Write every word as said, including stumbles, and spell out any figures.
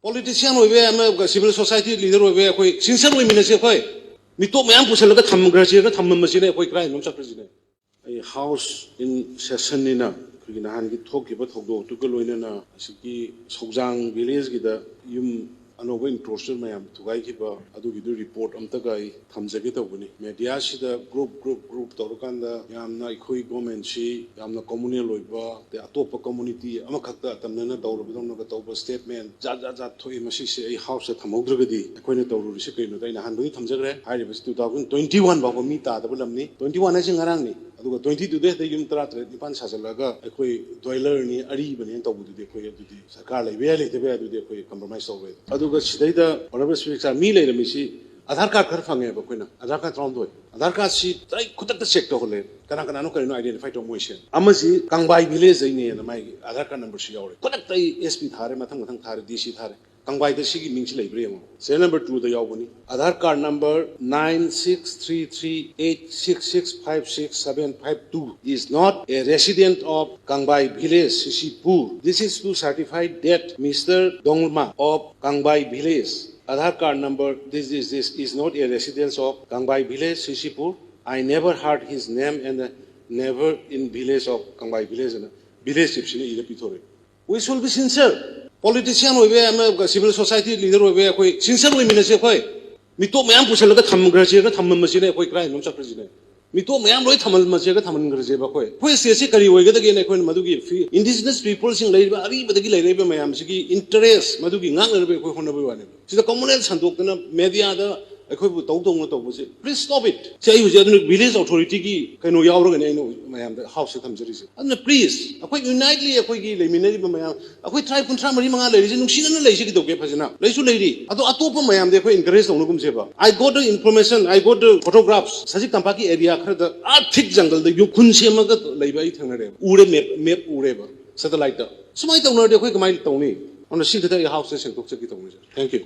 Politician ꯑꯣꯏꯕ ꯌꯥꯏ, ꯑꯃ civil society leader ꯑꯣꯏꯕ ꯌꯥꯏ, ꯑꯩꯈꯣꯏ sincere ꯑꯣꯏꯃꯤꯟꯅꯁꯤ꯫ ꯑꯩꯈꯣꯏ ꯃꯤꯇꯣꯞ ꯃꯌꯥꯝ ꯄꯨꯁꯜꯂꯒ ꯊꯝꯈ꯭ꯔꯁꯤꯔꯒ ꯊꯝꯃꯝꯃꯁꯤꯅꯦ, ꯑꯩꯈꯣꯏ ꯀꯗꯥꯏꯅꯣꯝ ꯆꯠꯈ꯭ꯔꯁꯤꯅꯦ꯫ ꯑꯩ House in session ꯅꯤꯅ ꯑꯩꯈꯣꯏꯒꯤ ꯅꯍꯥꯟꯒꯤ ꯊꯣꯛꯈꯤꯕ ꯊꯧꯗꯣꯛꯇꯨꯒ ꯂꯣꯏꯅꯅ ꯑꯁꯤꯒꯤ ꯁꯧꯖꯥꯡ village ꯀꯤꯗ ꯌꯨꯝ ꯑꯅꯧꯕ encroacher ꯃꯌꯥꯝ ꯊꯨꯒꯥꯏꯈꯤꯕ ꯑꯗꯨꯒꯤꯗꯨ report ꯑꯝꯇꯒ ꯑꯩ ꯊꯝꯖꯒꯦ ꯇꯧꯕꯅꯤ꯫ Media ꯁꯤꯗ group group group ꯇꯧꯔꯀꯥꯟꯗ ꯌꯥꯝꯅ ꯑꯩꯈꯣꯏ government ꯁꯤ ꯌꯥꯝꯅ communal ꯑꯣꯏꯕ, ꯑꯗꯩ ꯑꯇꯣꯞꯄ community ꯑꯃꯈꯛꯇ ꯑꯇꯝꯅꯅ ꯇꯧꯔꯕꯗꯧꯅꯒ ꯇꯧꯕ statement ꯖꯥꯠ ꯖꯥꯠ ꯖꯥꯠ ꯊꯣꯛꯏ꯫ ꯃꯁꯤꯁꯦ ꯑꯩ House ꯇ ꯊꯝꯍꯧꯗ꯭ꯔꯒꯗꯤ ꯑꯩꯈꯣꯏꯅ ꯇꯧꯔꯨꯔꯤꯁꯤ ꯀꯩꯅꯣꯗ ꯑꯩꯅ ꯑꯍꯥꯟꯕꯒꯤ ꯊꯝꯖꯈ꯭ꯔꯦ꯫ ꯍꯥꯏꯔꯤꯕꯁꯤ two thousand twenty one ꯐꯥꯎꯕ ꯃꯤ ꯇꯥꯗꯕ ꯂꯝꯅꯤ꯫ Twenty one ꯍꯥꯏꯁꯤ ꯉꯔꯥꯡꯅꯤ꯫ ꯑꯗꯨꯒ twenty two ꯗ ꯍꯦꯛꯇ ꯌꯨꯝ ꯇꯔꯥ ꯇꯔꯦꯠ ꯅꯤꯄꯥꯟ ꯁꯥꯖꯤꯜꯂꯒ ꯑꯩꯈꯣꯏ dweller ꯅꯤ, ꯑꯔꯤꯕꯅꯦꯅ ꯇꯧꯕꯗꯨꯗꯤ ꯑꯩꯈꯣꯏ ꯑꯗꯨꯗꯤ ꯁꯔꯀꯥꯔ ꯂꯩꯕ ꯌꯥꯏ, ꯂꯩꯇꯕ ꯌꯥꯏ, ꯑꯗꯨꯗꯤ ꯑꯩꯈꯣꯏ compromise ꯇꯧꯔꯣꯏ꯫ ꯑꯗꯨꯒ ꯁꯤꯗꯩꯗ Honourable Speaker, ꯃꯤ ꯂꯩꯔꯝꯃꯤꯁꯤ Aadhaar card ꯈꯔ ꯐꯪꯉꯦꯕ ꯑꯩꯈꯣꯏꯅ, Aadhaar card ꯇꯔꯥꯍꯨꯝꯗꯣꯏ꯫ Aadhaar card ꯁꯤ direct ꯈꯨꯗꯛꯇ check ꯇꯧꯍꯜꯂꯦ, ꯀꯅꯥ ꯀꯅꯥꯅꯣ ꯀꯔꯤꯅꯣ identify ꯇꯧ ꯃꯣꯏꯁꯦ꯫ ꯑꯃꯁꯤ ꯀꯪꯕꯥꯏ village ꯗꯩꯅꯦꯅ ꯃꯥꯒꯤ Aadhaar card number ꯁꯨ ꯌꯥꯎꯔꯦ꯫ ꯈꯨꯗꯛꯇ ꯑꯩ SP ꯊꯥꯔꯦ, ꯃꯊꯪ ꯃꯊꯪ ꯊꯥꯔꯦ, DC ꯊꯥꯔꯦ꯫ ꯀꯪꯕꯥꯏꯗ ꯁꯤꯒꯤ ꯃꯤꯡꯁꯤ ꯂꯩꯕ꯭ꯔꯥ ꯌꯦꯡꯉꯣ꯫ Serial number two ꯗ ꯌꯥꯎꯕꯅꯤ꯫ Aadhaar card number nine six three three eight six six five six seven five two is not a resident of Kangbai village, Sisipur. This is to certify that Mister Dongma of Kangbai village, Aadhaar card number this, this, this is not a resident of Kangbai village, Sisipur. I never heard his name and never in village of Kangbai village. And village chief ꯁꯤꯅ ꯏꯔ ꯄꯤꯊꯣꯔꯛꯏ꯫ We should be sincere. Politician ꯑꯣꯏꯕ ꯌꯥꯏ, ꯑꯃ civil society leader ꯑꯣꯏꯕ ꯌꯥꯏ, ꯑꯩꯈꯣꯏ sincere ꯑꯣꯏꯃꯤꯟꯅꯁꯤ꯫ ꯑꯩꯈꯣꯏ ꯃꯤꯇꯣꯞ ꯃꯌꯥꯝ ꯄꯨꯁꯜꯂꯒ ꯊꯝꯈ꯭ꯔꯁꯤꯔꯒ ꯊꯝꯃꯝꯃꯁꯤꯅꯦ, ꯑꯩꯈꯣꯏ ꯀꯗꯥꯏꯅꯣꯝ ꯆꯠꯈ꯭ꯔꯁꯤꯅꯦ꯫ ꯃꯤꯇꯣꯞ ꯃꯌꯥꯝ ꯂꯣꯏ ꯊꯝꯃꯝꯃꯁꯤꯔꯒ ꯊꯝꯍꯟꯈ꯭ꯔꯁꯦꯕ꯫ ꯑꯩꯈꯣꯏ, ꯑꯩꯈꯣꯏ state ꯁꯤ ꯀꯔꯤ ꯑꯣꯏꯒꯗꯒꯦꯅ ꯑꯩꯈꯣꯏꯅ ꯃꯗꯨꯒꯤ indigenous people ꯁꯤꯡ ꯂꯩꯔꯤꯕ ꯑꯔꯤꯕꯗꯒꯤ ꯂꯩꯔꯛꯏꯕ ꯃꯌꯥꯝꯁꯤꯒꯤ interest ꯃꯗꯨꯒꯤ ꯉꯥꯛꯅꯅꯕ ꯑꯩꯈꯣꯏ ꯍꯣꯠꯅꯕꯒꯤ ꯋꯥꯅꯦꯕ꯫ ꯁꯤꯗ communal ꯁꯟꯗꯣꯛꯇꯅ media ꯗ ꯑꯩꯈꯣꯏꯕꯨ ꯇꯧ ꯇꯧꯅ ꯇꯧꯕꯁꯦ, please stop it꯫ ꯁꯤ ꯑꯩ ꯍꯧꯖꯤꯛ ꯑꯗꯨꯅ village authority ꯒꯤ ꯀꯩꯅꯣ ꯌꯥꯎꯔꯒꯅꯤ ꯑꯩꯅ ꯃꯌꯥꯝꯗ House ꯇ ꯊꯝꯖꯔꯤꯁꯦ꯫ ꯑꯗꯨꯅ please, ꯑꯩꯈꯣꯏ unitely ꯑꯩꯈꯣꯏꯒꯤ ꯂꯩꯃꯤꯟꯅꯔꯤꯕ ꯃꯌꯥꯝ, ꯑꯩꯈꯣꯏ tribe ꯀꯨꯟꯊ꯭ꯔꯥ ꯃꯔꯤ ꯃꯉꯥ ꯂꯩꯔꯤꯁꯦ ꯅꯨꯡꯁꯤꯅꯅ ꯂꯩꯁꯤ ꯀꯩꯗꯧꯒꯦ? ꯐꯖꯅ ꯂꯩꯁꯨ ꯂꯩꯔꯤ꯫ ꯑꯗꯣ ꯑꯇꯣꯞꯄ ꯃꯌꯥꯝꯗꯤ ꯑꯩꯈꯣꯏ encourage ꯇꯧꯅꯒꯨꯝꯁꯦꯕ꯫ I got the information, I got the photographs꯫ ꯁꯖꯤꯛ ꯇꯝꯄꯥꯛꯀꯤ area ꯈꯔꯗ ꯑꯥ thick jungle ꯗ ꯌꯨꯝ ꯈꯨꯟ ꯁꯦꯝꯃꯒ ꯂꯩꯕ ꯑꯩ ꯊꯦꯡꯅꯔꯦꯕ, ꯎꯔꯦ, map, map ꯎꯔꯦꯕ, satellite ꯇ꯫ ꯁꯨꯃꯥꯏꯅ ꯇꯧꯅꯔꯗꯤ ꯑꯩꯈꯣꯏ ꯀꯃꯥꯏꯅ ꯇꯧꯅꯤ? ꯑꯗꯨꯅ ꯁꯤ ꯈꯛꯇ ꯑꯩ House ꯇ ꯁꯦꯡꯗꯣꯛꯆꯒꯦ ꯇꯧꯕꯅꯤ, sir꯫ Thank you꯫